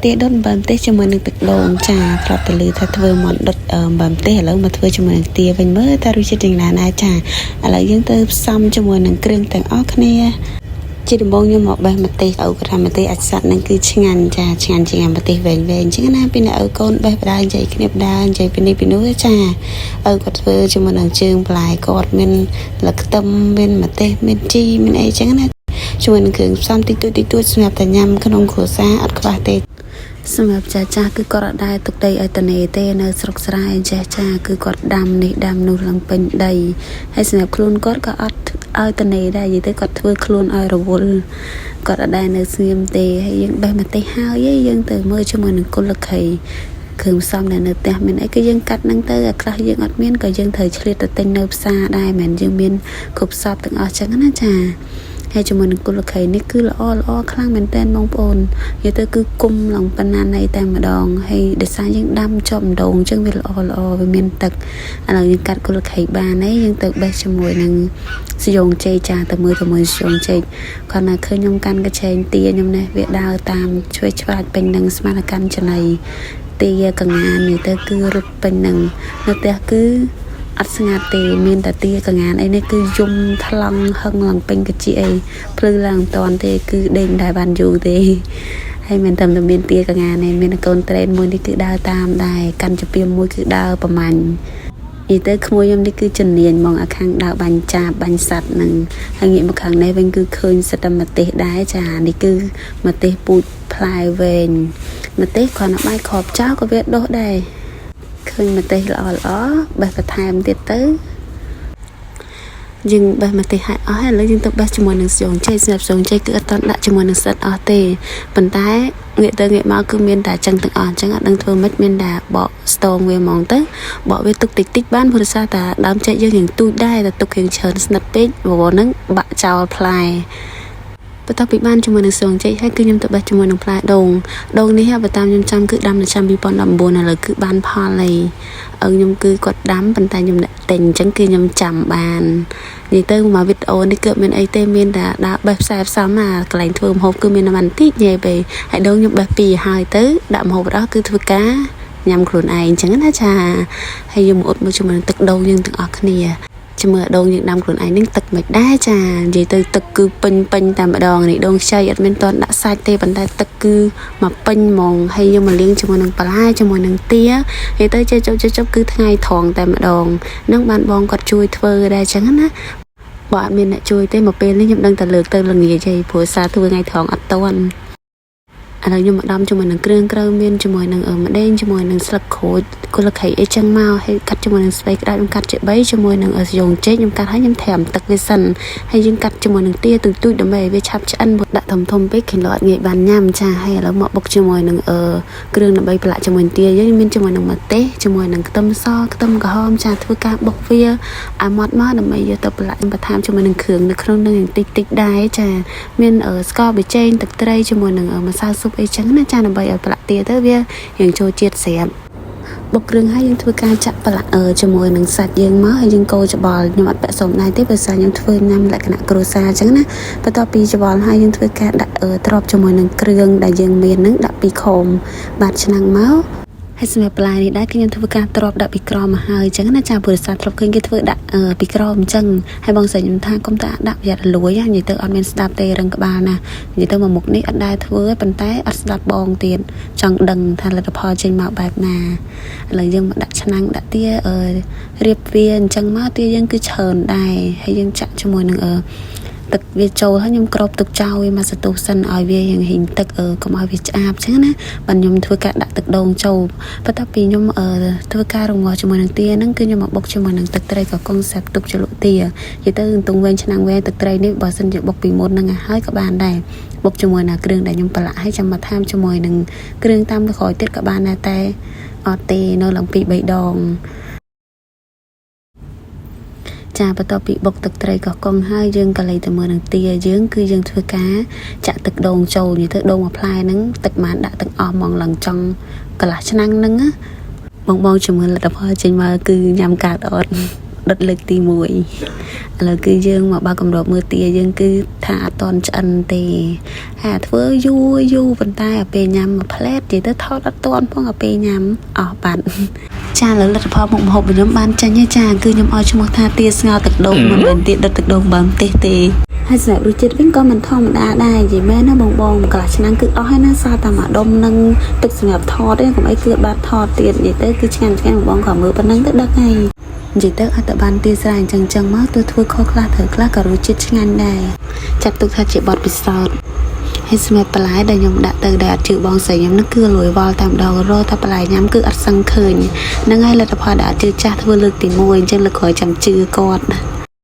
ទាដុតអំបិលម្ទេសជាមួយនឹងទឹកដូងចាធ្លាប់ទៅឮថាធ្វើមាន់ដុតអំបិលម្ទេសឥឡូវមកធ្វើជាមួយនឹងទាវិញមើលតើរសជាតិយ៉ាងណាដែរចាឥឡូវយើងទៅផ្សំជាមួយនឹងគ្រឿងទាំងអស់គ្នា ជាដំបូងខ្ញុំមកបេះម្ទេសឪគាត់ថាម្ទេសអាចសัตว์ហ្នឹងគឺឆ្ងាញ់ចាឆ្ងាញ់ជាងម្ទេសវែងវែងអញ្ចឹងណាពីអ្នកឪកូនបេះបដានិយាយគ្នាបដានិយាយពីនេះពីនោះចាឪគាត់ធ្វើជាមួយនឹងជើងបន្លែគាត់មានលខ្ទឹមមានម្ទេសមានជីមានអីចឹងណាជាមួយនឹងគ្រឿងផ្សំតិចតួចតិចតួចសម្រាប់តែញ៉ាំក្នុងគ្រួសារអត់ខ្វះទេ សម្រាប់ចាស់ចាស់គឺគាត់អត់ដែរទុកដីឲ្យតនេទេនៅស្រុកស្រែចេះចាគឺគាត់ដាំនេះដាំនោះឡើងពេញដីហើយសម្រាប់ខ្លួនគាត់ក៏អត់ឲ្យតនេដែរនិយាយទៅគាត់ធ្វើខ្លួនឲ្យរវល់គាត់អត់ដែរនៅស្ងៀមទេហើយយើងបេះម្ទេសហើយយើងទៅមើលជាមួយនឹងគុលខីគ្រឿងផ្សំដែលនៅផ្ទះមានអីគឺយើងកាត់ហ្នឹងទៅអាខ្លះយើងអត់មានក៏យើងត្រូវឆ្លៀតទៅទិញនៅផ្សារដែរមិនមែនយើងមានគ្រប់សពទាំងអស់ចឹងណាចាហើយជាមួយនឹងគុលខីនេះគឺល្អល្អខ្លាំងមែនតើបងប្អូននិយាយទៅគឺគុំឡើងប៉ុណ្ណាណីតែម្ដងហើយដោយសារយើងដាំជាប់ម្ដងអញ្ចឹងវាល្អល្អវាមានទឹកឥឡូវយើងកាត់គុលខីបានហើយយើងទៅបេះជាមួយនឹងសយងចេកចាទៅមើលទៅមើលសយងចេកគាត់ណាឃើញខ្ញុំកាន់កញ្ឆេងទាខ្ញុំនេះវាដើរតាមជួយឆ្វាច់ពេញនឹងស្មានកាន់ចំណីទាកងាននេះទៅគឺរត់ពេញនឹងនៅផ្ទះគឺអត់ស្ងាត់ទេមានតែទាកងានអីនេះគឺយំថ្លង់ហឹងឡើងពេញកាជាអីភ្លឺឡើងមិនតាន់ទេគឺដេញដែរបានយូរទេហើយមិនតែមានទាកងានទេមានកូនត្រេនមួយនេះគឺដើរតាមដែរកាន់ចពីមួយគឺដើរប្រមាញ់និយាយទៅក្មួយខ្ញុំនេះគឺជំនាញហ្មងអាខាងដើរបាញ់ចាបបាញ់សัตว์នឹងហើយងាកមកខាងនេះវិញគឺឃើញសិតតែម្ទេសដែរចានេះគឺម្ទេសពូជផ្លែវែងម្ទេសគ្រាន់តែបាយគ្រាប់ចោលក៏វាដុះដែរឃើញម្ទេសល្អល្អបេះបន្ថែមទៀតទៅយើងបេះម្ទេសឲ្យអស់ហើយឥឡូវយើងទៅបេះជាមួយនឹងស្យងចេកសម្រាប់ស្យងចេកគឺអត់តន់ដាក់ជាមួយនឹងស្អិតអស់ទេប៉ុន្តែងាកទៅងាកមកគឺមានតែចឹងទាំងអស់អញ្ចឹងអត់ដឹងធ្វើម៉េចមានតែបកស្ទងវាហ្មងទៅបកវាទុកតិចតិចបានព្រោះសារតែដើមចេកយើងរៀងទូចដែរតែទុករៀងច្រើនស្និតពេកបបរហ្នឹងបាក់ចោលផ្លែបន្ទាប់ពីបានជាមួយនឹងសងចេកហើយគឺខ្ញុំទៅបេះជាមួយនឹងផ្លែដូងដូងនេះបើតាមខ្ញុំចាំគឺដាំនៅឆ្នាំ2019ឥឡូវគឺបានផលហើយឪខ្ញុំគឺគាត់ដាំប៉ុន្តែខ្ញុំអ្នកទិញអញ្ចឹងគឺខ្ញុំចាំបាននិយាយទៅមកវីដេអូនេះគឺអត់មានអីទេមានតែដើរបេះផ្សាយផ្សំអាកន្លែងធ្វើម្ហូបគឺមានតែបន្តិចនិយាយពេហើយដូងខ្ញុំបេះពីរហើយទៅដាក់ម្ហូបដល់គឺធ្វើការញ៉ាំខ្លួនឯងអញ្ចឹងណាចាហើយយើងមកអ៊ុតមួយជាមួយនឹងទឹកដូងយើងទាំងអស់គ្នាជាមួយដូងយើងដាំខ្លួនឯងនឹងទឹកមិនដែរចានិយាយទៅទឹកគឺពេញពេញតែម្ដងនេះដូងខ្ចីអត់មានតន់ដាក់សាច់ទេប៉ុន្តែទឹកគឺមកពេញហ្មងហើយយើងមកលាងជាមួយនឹងបន្លែជាមួយនឹងទានិយាយទៅចេះចប់ចេះចប់គឺថ្ងៃត្រង់តែម្ដងនឹងបានបងគាត់ជួយធ្វើដែរអញ្ចឹងណាបើអត់មានអ្នកជួយទេមកពេលនេះខ្ញុំដឹងតែលើកទៅល្ងាចហីព្រោះសារធ្វើថ្ងៃត្រង់អត់តន់ឥឡូវខ្ញុំមកដំជាមួយនឹងគ្រឿងក្រៅមានជាមួយនឹងម្ដេងជាមួយនឹងស្លឹកក្រូចគល់ខៃអីចឹងមកហើយកាត់ជាមួយនឹងស្ពៃក្តារខ្ញុំកាត់ជា3ជាមួយនឹងសយងចេកខ្ញុំកាត់ហើយខ្ញុំត្រាំទឹកវាសិនហើយយើងកាត់ជាមួយនឹងទាទូចទូចដើម្បីឲ្យវាឆាប់ឆ្អិនដាក់ធំធំពេកគេលោអត់ងាយបានញ៉ាំចាហើយឥឡូវមកបុកជាមួយនឹងគ្រឿងដើម្បីប្រឡាក់ជាមួយទាយើងមានជាមួយនឹងម្ទេសជាមួយនឹងខ្ទឹមសខ្ទឹមក្រហមចាធ្វើការបុកវាឲ្យម៉ត់មកដើម្បីយកទៅប្រឡាក់បន្ថែមជាមួយនឹងគ្រឿងនៅក្នុងនឹងតិចតិចដែរចាមានស្ករប៊ីចេងទឹកត្រីជាមួយនឹងម្សៅស៊ុបអីចឹងណាចាដើម្បីឲ្យប្រឡាក់ទាទៅវារៀងចូលជាតិស្រាប់បុកគ្រឿងហើយយើងធ្វើការចាក់ប្រឡាក់ជាមួយនឹងសាច់យើងមកហើយយើងកូរច្បល់ខ្ញុំអត់ពាក់សូមដែរទេព្រោះសារខ្ញុំធ្វើញ៉ាំលក្ខណៈគ្រួសារអញ្ចឹងណាបន្ទាប់ពីច្បល់ហើយយើងធ្វើការដាក់ទ្របជាមួយនឹងគ្រឿងដែលយើងមាននឹងដាក់ពីខំបាតឆ្នាំងមកហើយសម្រាប់បន្លែនេះដែរគឺខ្ញុំធ្វើការទ្របដាក់ពីក្រមមកហើយអញ្ចឹងណាចាព្រោះសារធ្លាប់ឃើញគេធ្វើដាក់ពីក្រមអញ្ចឹងហើយបងស្រីខ្ញុំថាកុំតែដាក់ប្រយ័ត្នលួយនិយាយទៅអត់មានស្ដាប់ទេរឹងក្បាលណានិយាយទៅមកមុខនេះអត់ដែរធ្វើទេប៉ុន្តែអត់ស្ដាប់បងទៀតចង់ដឹងថាលទ្ធផលចេញមកបែបណាឥឡូវយើងមកដាក់ឆ្នាំងដាក់ទារៀបវាអញ្ចឹងមកទាយើងគឺច្រើនដែរហើយយើងចាក់ជាមួយនឹងទឹកវាចូលហើយខ្ញុំគ្របទុកចោលវាមកសន្ទុះសិនឲ្យវារៀងហ៊ីងទឹកកុំឲ្យវាឆ្អាបអញ្ចឹងណាបាទខ្ញុំធ្វើការដាក់ទឹកដូងចូលបន្ទាប់ពីខ្ញុំធ្វើការរងាស់ជាមួយនឹងទាហ្នឹងគឺខ្ញុំមកបុកជាមួយនឹងទឹកត្រីកកុងសាប់ទុកជ្រលក់ទានិយាយទៅទងវែងឆ្នាំងវែងទឹកត្រីនេះបើសិនជាបុកពីមុនហ្នឹងហើយក៏បានដែរបុកជាមួយនឹងគ្រឿងដែលខ្ញុំប្រឡាក់ហើយចាំមកថែមជាមួយនឹងគ្រឿងតាមក្រោយទៀតក៏បានដែរតែអត់ទេនៅឡើង2 3ដងចាបន្ទាប់ពីបុកទឹកត្រីកោះកុងហើយយើងក៏លេចទៅមើលនឹងទាយើងគឺយើងធ្វើការចាក់ទឹកដូងចូលនិយាយទៅដូងមួយផ្លែហ្នឹងទឹកបានដាក់ទាំងអស់ហ្មងឡើងចង់កន្លះឆ្នាំងហ្នឹងណាបងបងជំរឿលទ្ធផលចេញមកគឺញ៉ាំកើតអត់ ដុតលើកទី1ឥឡូវគឺយើងមកបើកកម្របមើលទាយើងគឺថាអត់តន់ឆ្អិនទេហើយធ្វើយូរយូរប៉ុន្តែអាពេលញ៉ាំមួយផ្លែតនិយាយទៅថតអត់តន់ផងអាពេលញ៉ាំអស់បាត់ចាឥឡូវលទ្ធផលមុខម្ហូបរបស់ខ្ញុំបានចេញហើយចាគឺខ្ញុំឲ្យឈ្មោះថាទាស្ងោរទឹកដូងមិនមែនទាដុតទឹកដូងបើមទេសទេហើយសម្រាប់រសជាតិវិញក៏មិនធម្មតាដែរនិយាយមែនណាបងបងកន្លះឆ្នាំគឺអស់ហើយណាសល់តែមួយដុំនឹងទឹកសម្រាប់ថតទេកុំអីគឺបាត់ថតទៀតនិយាយទៅគឺឆ្ងាញ់ឆ្ងាញ់បងបងក៏មើលប៉ុណ្ណឹងទៅដឹកហើយនិយាយទៅអត់ទៅបានទាស្រែអញ្ចឹងចឹងមកទោះធ្វើខុសខ្លះត្រូវខ្លះក៏រសជាតិឆ្ងាញ់ដែរចាត់ទុកថាជាបទពិសោធន៍ហើយសម្រាប់បន្លែដែលខ្ញុំដាក់ទៅដែលអត់ជឿបងស្រីខ្ញុំនោះគឺលួយវល់តែម្ដងរកថាបន្លែញ៉ាំគឺអត់សឹងឃើញហ្នឹងហើយលទ្ធផលដែលអត់ជឿចាស់ធ្វើលើកទី1អញ្ចឹងលើកក្រោយចាំជឿគាត់។